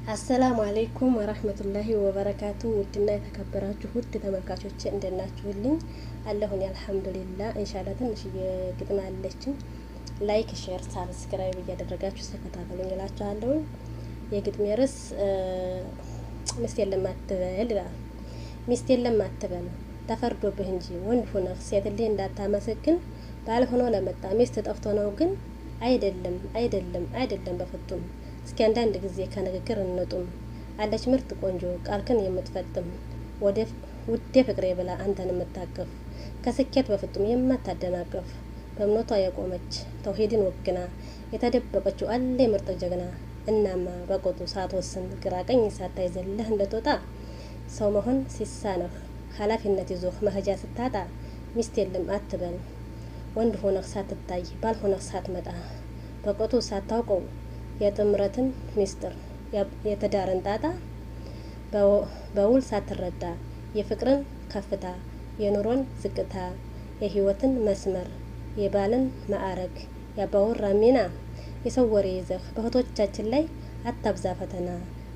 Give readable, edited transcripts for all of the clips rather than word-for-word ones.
السلام عليكم ورحمة الله وبركاته። ውድና የተከበራችሁ ውድ ተመልካቾች፣ እንደናችሁልኝ? አለሁኝ الحمد لله። إن شاء الله ትንሽዬ ግጥም አለችኝ። Like፣ share፣ subscribe እያደረጋችሁ ተከታተሉኝ እላችኋለሁ። የግጥሜ ርዕስ ሚስት የለም አትበል ይላል። ሚስት የለም አትበል፣ ተፈርዶብህ እንጂ ወንድ ሆነህ ሴት ልጅ እንዳታመሰግን። ባል ሆኖ ለመጣ ሚስት ጠፍቶ ነው ግን አይደለም፣ አይደለም፣ አይደለም በፍጹም። እስኪ አንዳንድ ጊዜ ከንግግር እንጡም። አለች ምርጥ ቆንጆ ቃልክን የምትፈጥም፣ ውዴ ፍቅሬ ብላ አንተን የምታቅፍ፣ ከስኬት በፍጹም የማታደናቅፍ፣ በእምነቷ የቆመች ተውሂድን ወግና የተደበቀችው አለ ምርጥ ጀግና። እናማ በቅጡ ሳትወስን ግራ ቀኝ ሳታይ ዘለህ እንደጦጣ፣ ሰው መሆን ሲሳንህ ኃላፊነት ይዞህ መሄጃ ስታጣ፣ ሚስት የለም አትበል። ወንድ ሆነህ ሳትታይ፣ ባል ሆነህ ሳትመጣ፣ በቅጡ ሳታውቀው የጥምረትን ሚስጥር፣ የትዳርን ጣጣ፣ በውል ሳትረዳ የፍቅርን ከፍታ፣ የኑሮን ዝቅታ፣ የህይወትን መስመር፣ የባልን ማዕረግ፣ የአባወራ ሚና፣ የሰው ወሬ ይዘህ በእህቶቻችን ላይ አታብዛ ፈተና።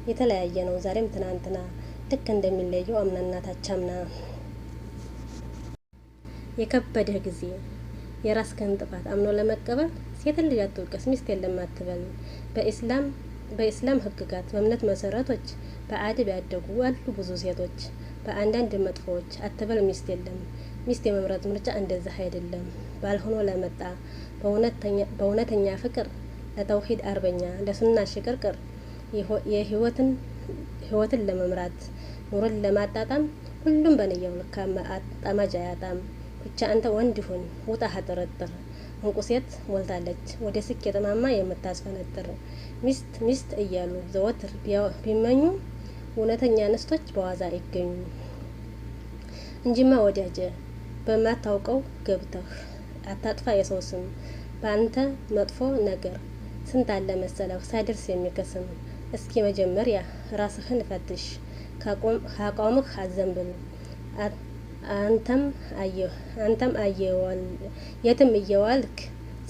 የተለያየ ነው ዛሬም ትናንትና፣ ልክ እንደሚለየው አምናና ታቻምና። የከበደህ ጊዜ የራስህን ጥፋት አምኖ ለመቀበል ሴትን ልጅ አትውቀስ፣ ሚስት የለም አትበል። በኢስላም ህግጋት፣ በእምነት መሰረቶች በአደብ ያደጉ አሉ ብዙ ሴቶች። በአንዳንድ መጥፎዎች አትበል ሚስት የለም። ሚስት የመምረጥ ምርጫ እንደዚህ አይደለም። ባል ሆኖ ለመጣ በእውነተኛ ፍቅር፣ ለተውሂድ አርበኛ፣ ለሱና ሽቅርቅር፣ የህይወትን ህይወትን ለመምራት፣ ኑሮን ለማጣጣም ሁሉም በንያው ልክ አጣማጅ አያጣም። ብቻ አንተ ወንድ ሁን፣ ውጣ ከጥርጥር። እንቁ ሴት ሞልታለች ወደ ስኬት ማማ የምታስፈነጥር። ሚስት ሚስት እያሉ ዘወትር ቢመኙ እውነተኛ እንስቶች በዋዛ አይገኙ። እንጂማ ወዳጀ፣ በማታውቀው ገብተህ አታጥፋ የሰው ስም። በአንተ መጥፎ ነገር ስንት አለ መሰለህ ሳይደርስ የሚከስም። እስኪ መጀመሪያ ራስህን ፈትሽ፣ ከአቋምህ አዘንብል። አንተም አየዋል የትም እየዋልክ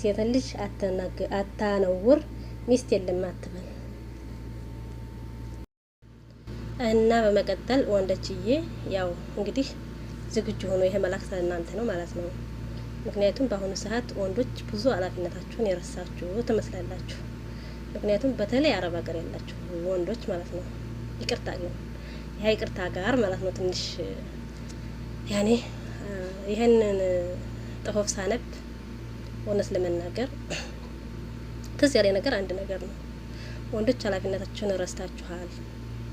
ሴትን ልጅ አታነውር፣ ሚስት የለም አትበል። እና በመቀጠል ወንዶችዬ፣ ያው እንግዲህ ዝግጁ ሆኖ ይሄ መልእክት ለእናንተ ነው ማለት ነው። ምክንያቱም በአሁኑ ሰዓት ወንዶች ብዙ ኃላፊነታችሁን የረሳችሁ ትመስላላችሁ። ምክንያቱም በተለይ አረብ ሀገር ያላችሁ ወንዶች ማለት ነው። ይቅርታ ግን ይህ ይቅርታ ጋር ማለት ነው፣ ትንሽ ያኔ ይህንን ጽሁፍ ሳነብ እውነት ለመናገር ትዝ ያለ ነገር አንድ ነገር ነው። ወንዶች ኃላፊነታችሁን ረስታችኋል።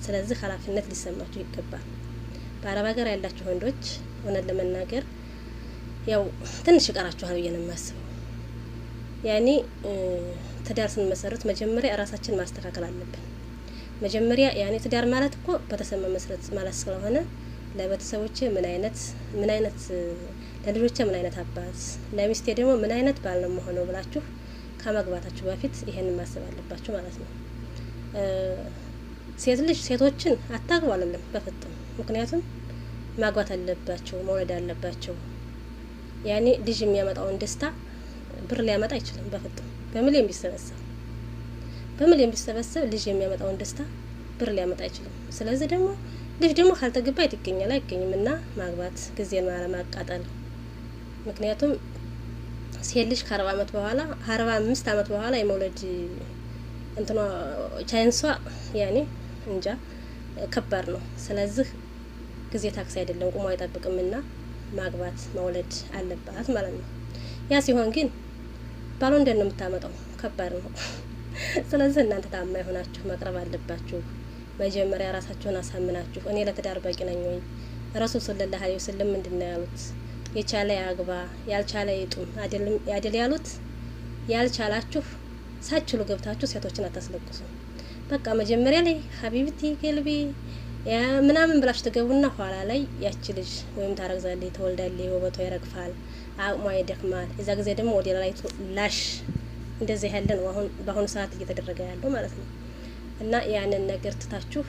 ስለዚህ ኃላፊነት ሊሰማችሁ ይገባል። በአረብ ሀገር ያላችሁ ወንዶች እውነት ለመናገር ያው ትንሽ ይቀራችኋል ብዬ ነው የማስበው። ያኔ ትዳር ስንመሰርት መጀመሪያ ራሳችን ማስተካከል አለብን። መጀመሪያ ያኔ ትዳር ማለት እኮ ቤተሰብ መመስረት ማለት ስለሆነ ለቤተሰቦቼ ምን አይነት፣ ለልጆቼ ምን አይነት አባት፣ ለሚስቴ ደግሞ ምን አይነት ባል ነው የምሆነው ብላችሁ ከማግባታችሁ በፊት ይሄንን ማሰብ አለባችሁ ማለት ነው። ሴት ልጅ ሴቶችን አታግቡ አልልም በፍጹም። ምክንያቱም ማግባት አለባቸው፣ መውለድ አለባቸው። ያኔ ልጅ የሚያመጣውን ደስታ ብር ሊያመጣ አይችልም በፍጹም። በሚሊዮን ቢሰበሰብ ልጅ የሚያመጣውን ደስታ ብር ሊያመጣ አይችልም። ስለዚህ ደግሞ ልጅ ደግሞ ካልተገባ የት ይገኛል? አይገኝም። እና ማግባት ጊዜን ማለማቃጠል። ምክንያቱም ሴት ልጅ ከ40 አመት በኋላ፣ 45 አመት በኋላ የመውለድ እንትኗ chance ዋ ያኔ እንጃ ከባድ ነው። ስለዚህ ጊዜ ታክሲ አይደለም፣ ቁሞ አይጠብቅምና ማግባት መውለድ አለባት ማለት ነው። ያ ሲሆን ግን ባሏ እንዴት ነው የምታመጣው? ከባድ ነው። ስለዚህ እናንተ ታማኝ ሆናችሁ መቅረብ አለባችሁ። መጀመሪያ ራሳችሁን አሳምናችሁ እኔ ለትዳር በቂ ነኝ ወይ? ረሱል صلى الله عليه وسلم ምንድን ነው ያሉት? የቻለ ያግባ፣ ያልቻለ ይጡም አይደል ያሉት? ያልቻላችሁ ሳትችሉ ገብታችሁ ሴቶችን አታስለቅሱ። በቃ መጀመሪያ ላይ حبيبتي قلبي ምናምን ብላችሁ ትገቡና ኋላ ላይ ያቺ ልጅ ወይም ታረግዛለች፣ ትወልዳለች፣ ውበቷ ይረግፋል፣ አቅሟ ይደክማል። የዛ ጊዜ ደግሞ ወደ ላይ ላሽ እንደዚህ ያለ ነው አሁን በአሁኑ ሰዓት እየተደረገ ያለው ማለት ነው። እና ያንን ነገር ትታችሁ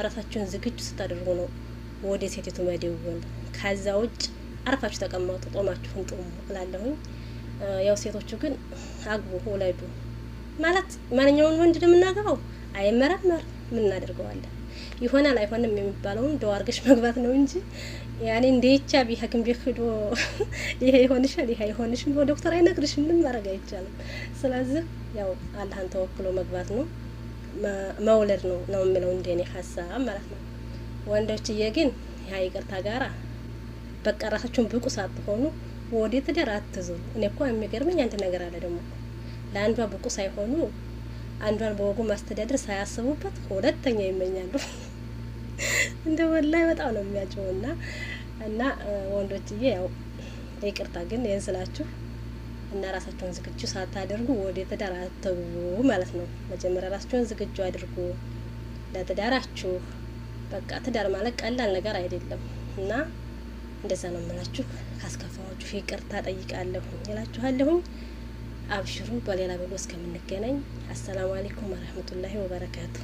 ራሳችሁን ዝግጁ ስታደርጉ ነው ወደ ሴቲቱ መደወል። ከዛ ውጭ አርፋችሁ ተቀመጡ፣ ጦማችሁን ጡሙ እላለሁኝ። ያው ሴቶቹ ግን አግቡ፣ ውለዱ ማለት ማንኛውን ወንድ ነው የምናገባው አይመረመር ምን እናደርገዋለን? ይሆናል አይሆንም የሚባለውን ዱዓ አድርገሽ መግባት ነው እንጂ ያኔ እንደ ይቻ ሐኪም ቤት ሂዶ ይሄ ይሆንሻል ይሄ አይሆንሽም ብሎ ዶክተር አይነግርሽም። ምንም ማድረግ አይቻልም። ስለዚህ ያው አላህን ተወክሎ መግባት ነው፣ መውለድ ነው ነው የምለው እንደኔ ሀሳብ ማለት ነው። ወንዶችዬ ግን ያ ይቅርታ ጋራ በቃ ራሳችሁን ብቁ ሳትሆኑ ወደ ትዳር አትዙሩ። እኔ እኮ የሚገርመኝ አንድ ነገር አለ ደግሞ፣ ለአንዷ ብቁ ሳይሆኑ፣ አንዷን በወጉ ማስተዳደር ሳያስቡበት ሁለተኛ ይመኛሉ። እንደ ወላሂ በጣም ነው የሚያጭው። እና ወንዶችዬ ያው ይቅርታ ግን ይህን ስላችሁ እና ራሳችሁን ዝግጁ ሳታደርጉ ወደ ትዳር አትግቡ ማለት ነው። መጀመሪያ ራሳችሁን ዝግጁ አድርጉ ለትዳራችሁ። በቃ ትዳር ማለት ቀላል ነገር አይደለም እና እንደዛ ነው የምላችሁ። ካስከፋኋችሁ ይቅርታ ጠይቃለሁኝ እላችኋለሁኝ። አብሽሩ፣ በሌላ ቪዲዮ እስከምንገናኝ አሰላሙ አለይኩም ወረህመቱላሂ ወበረካቱ።